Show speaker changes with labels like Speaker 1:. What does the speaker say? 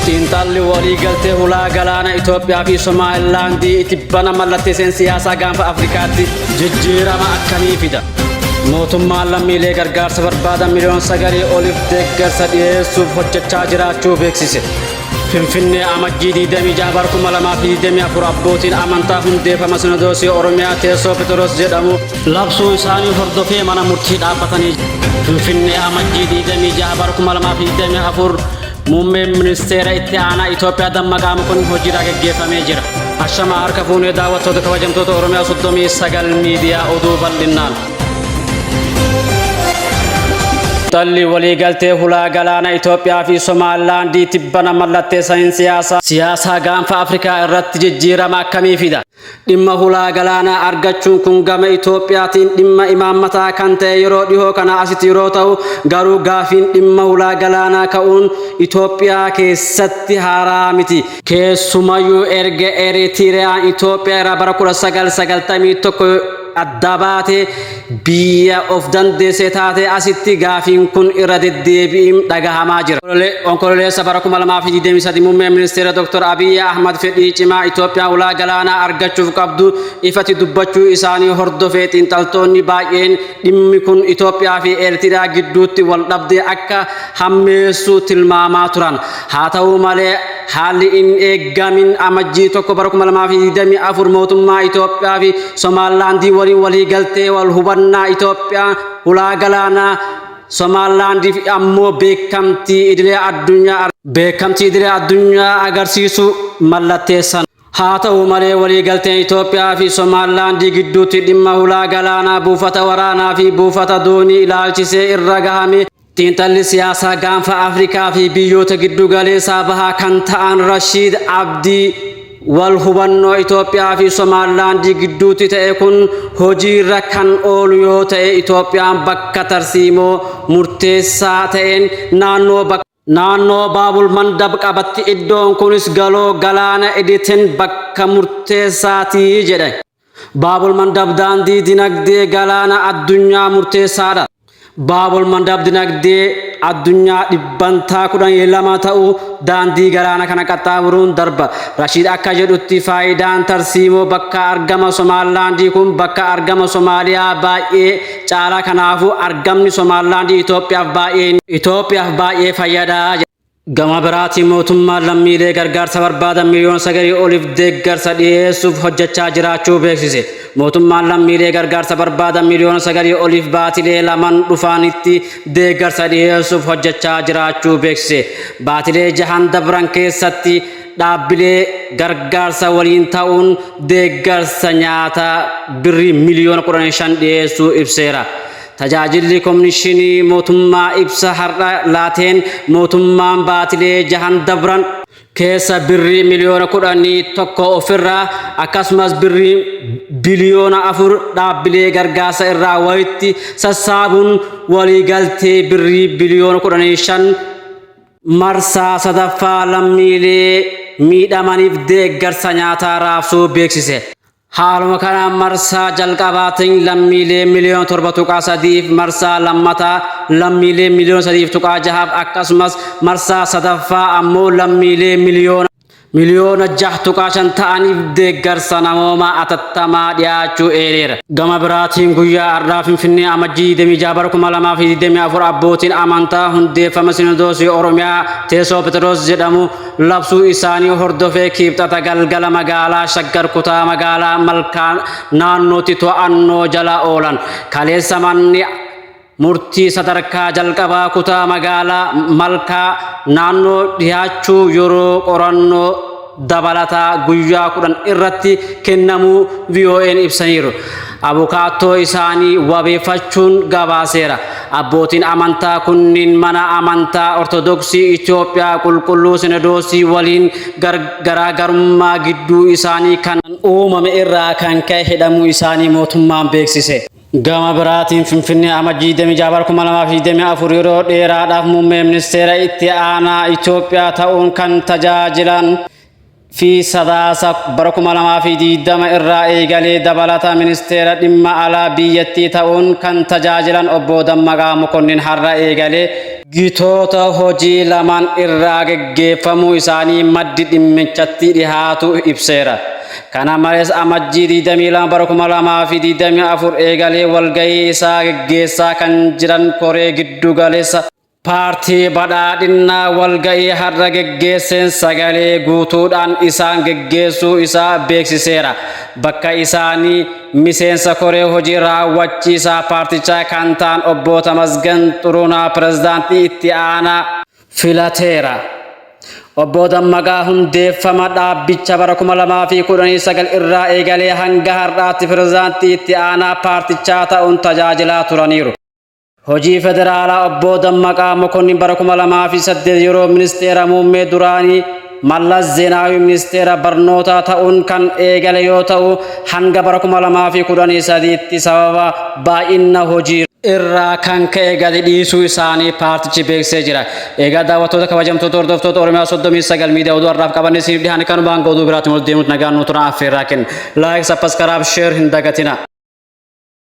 Speaker 1: Xiinxalli waliigaltee hulaa galaana Itoophiyaa fi Somaalilaandii tibbana mallatteesseen siyaasaa gaanfa Afrikaatti jijjiirama akkamii fida? Mootummaan lammiilee gargaarsa barbaadan miliyoona 9 oliif deeggarsa dhiyeessuuf hojjechaa jiraachuu beeksise. Finfinnee, Amajjii 26 bara 2024, abbootiin amantaa hundeeffama Sinodoosii Oromiyaa teessoo Phexros jedhamu labsuu isaanii hordofee mana murtii dhaabbatanii. Finfinnee, Amajjii 26 bara 2024, Muummeen ministeera itti aanaa Itoophiyaa Dammaqaa Mokonnin hojiirraa geggeeffamee jira. Ashamaa, harka fuunee daawwattoota kabajamtoota Oromiyaa 39 Miidiyaa, oduu bal'innaan. Xiinxalli waliigaltee hulaa galaana Itoophiyaa fi Somaalilaandii tibbana mallatteessaniin siyaasaa gaanfa Afrikaa irratti jijjiirama akkamii fida? Dhimma hulaa galaanaa argachuun kun gama Itoophiyaatiin dhimma imaammataa kan ta'e yeroo dhihoo kana asitti yeroo ta'u, garuu gaafiin dhimma hulaa galaanaa ka'uun Itoophiyaa keessatti haaraa miti. Keessumayyuu erga Eritiriyaan Itoophiyaa irraa bara 1991 adda baate, biyya of dandeessee taate asitti gaafiin kun irra deddeebiin dhagahamaa jira. Onkololeessa bara 2023 muummeen ministeera Dr. Abiy Ahmad fedhii cimaa Itoophiyaan ulaa galaanaa argachuuf qabdu ifatti dubbachuu isaanii hordofee, xiinxaltoonni baay'een dhimmi kun Itoophiyaa fi Eertiraa gidduutti wal dhabdee akka hammeessu tilmaamaa turan. Haa ta'u malee, haalli hin eeggamin Amajjii 1 bara 2024 mootummaa Itoophiyaa fi Somaalilaandii waliin walii galtee wal hubannaa Itoophiyaa hulaa galaanaa, Somaalilaandiif ammoo beekamtii idilee addunyaa agarsiisu mallatteessan. Haa ta'u malee, waliigalteen Itoophiyaa fi Somaalilaandii gidduutti dhimma hulaa galaanaa, buufata waraanaa fi buufata doonii ilaalchisee irra gahame, xiinxalli siyaasaa gaanfa Afrikaa fi biyyoota giddu galeessaa bahaa kan ta'an Rashiid Abdii, wal hubannoo Itoophiyaa fi Somaalilaandii gidduutti ta'e kun hojiirra kan oolu yoo ta'e, Itoophiyaan bakka tarsiimoo murteessaa ta'een naannoo Baabul Mandab qabatti. Iddoon kunis galoo galaana Editin bakka murteessaatii jedhe. Baabul Mandab daandii dinagdee galaana addunyaa murteessaadha. Baabul Mandab dinagdee addunyaa 12% ta'u daandii galaana kana qaxxaamuruun darba. Rashiid akka jedhutti, faayidaan tarsiimoo bakka argama Somaalilaandii kun bakka argama Somaaliyaa baay'ee caala. Kanaafuu argamni Somaalilaandii Itoophiyaaf baay'ee fayyadaa. Gama biraatiin, mootummaan lammiilee gargaarsa barbaadan miliyoona 9 oliif deeggarsa dhiyeessuuf hojjechaa jiraachuu beeksise. Mootummaan lammiilee gargaarsa barbaadan miliyoona 9 oliif baatilee laman dhufanitti deeggarsa dhiyeessuuf hojjechaa jiraachuu beeksise. Baatilee jahan dabran keessatti dhaabbilee gargaarsa waliin ta'uun deeggarsa nyaataa birrii miliyoona 15 dhiyeessuu ibseera. Tajaajilli Koominikeeshinii mootummaa ibsa har'a laateen, mootummaan baatilee jahan dabran keessa birrii miliyoona 11 ofirraa, akkasumas birrii biliyoona 4 dhaabbilee gargaarsa irraa walitti sassaabuun, waliigaltee birrii biliyoona 15 marsaa sadaffaa lammiilee miidhamaniif deeggarsa nyaataa raabsuu beeksise. Haaluma kanaan, marsaa jalqabaatiin lammiilee miliyoona 7.3f, marsaa lammataa lammiilee miliyoona 3.6f, akkasumas marsaa sadaffaa ammoo lammiilee miliyoona 6.5 ta'aniif deeggarsa namoomaa atattamaa dhiyaachuu eereera. Gama biraatiin, guyyaa har'aa Finfinnee Amajjii 26 bara 2024 abbootiin amantaa hundeeffama Sinodoosii Oromiyaa teessoo Phexros jedhamu labsuu isaanii hordofee, Kibxata galgala magaalaa Shaggar kutaa magaalaa Malkaa naannootti to'annoo jala oolan. Kaleessa manni murtii sadarkaa jalqabaa kutaa magaalaa Malkaa naannoo dhiyaachuu yeroo qorannoo dabalataa guyyaa 10 irratti kennamuu VOA'n ibsaniiru. Abukaattoo isaanii wabeeffachuun gabaaseera. Abbootiin amantaa kunniin mana amantaa Ortodoksii Itoophiyaa Qulqulluu Sinodoosii waliin garaagarummaa gidduu isaanii kan uumame irraa kan ka'e hidhamuu isaanii mootummaan beeksise. Gama biraatiin, Finfinnee Amajjii 26 bara 2024, yeroo dheeraadhaaf muummee ministeera itti aanaa Itoophiyaa ta'uun kan tajaajilan fi Sadaasa bara 2020 irraa eegalee dabalata ministeera dhimma alaa biyyattii ta'uun kan tajaajilan obbo Dammaqaa Mokonnin har'a eegalee gitoota hojii lamaan irraa geggeeffamuu isaanii maddi dhimmichatti dhihaatu ibseera. Kana malees Amajjii 22 bara 2024 eegalee walgahii isaa geggeessaa kan jiran koree giddu galeessa paartii badhaadhinnaa walga'ii har'a geggeesseen sagalee guutuudhaan isaan geggeessuu isaa beeksiseera. Bakka isaanii miseensa koree hojii raawwachiisaa paartichaa kan ta'an obbo Tamasgan Xurunaa pirezidaantii itti aanaa filateera. Obbo Dammaqaa hundeeffama dhaabbicha bara 2019 irraa eegalee hanga har'aatti pirezidaantii itti aanaa paartichaa ta'uun tajaajilaa turaniiru. Hojii federaalaa obbo Dammaqaa Mokonnin bara 2008 yeroo ministeera muummee duraanii Mallas Zeenaawii ministeera barnootaa ta'uun kan eegale yoo ta'u hanga bara 2013tti sababa baay'ina hojii irraa kan ka'e gadi dhiisuu isaanii paartichi beeksisee jira. Egaa daawwattoota kabajamtoota hordoftoota Oromiyaa 39 miidiyaa oduu har'aaf qabannee isiniif dhiyaanne kanumaan oduu biraatti wal deemuut nagaan nu turan affeerraa kenna. Like, subscribe, share hin dagatina.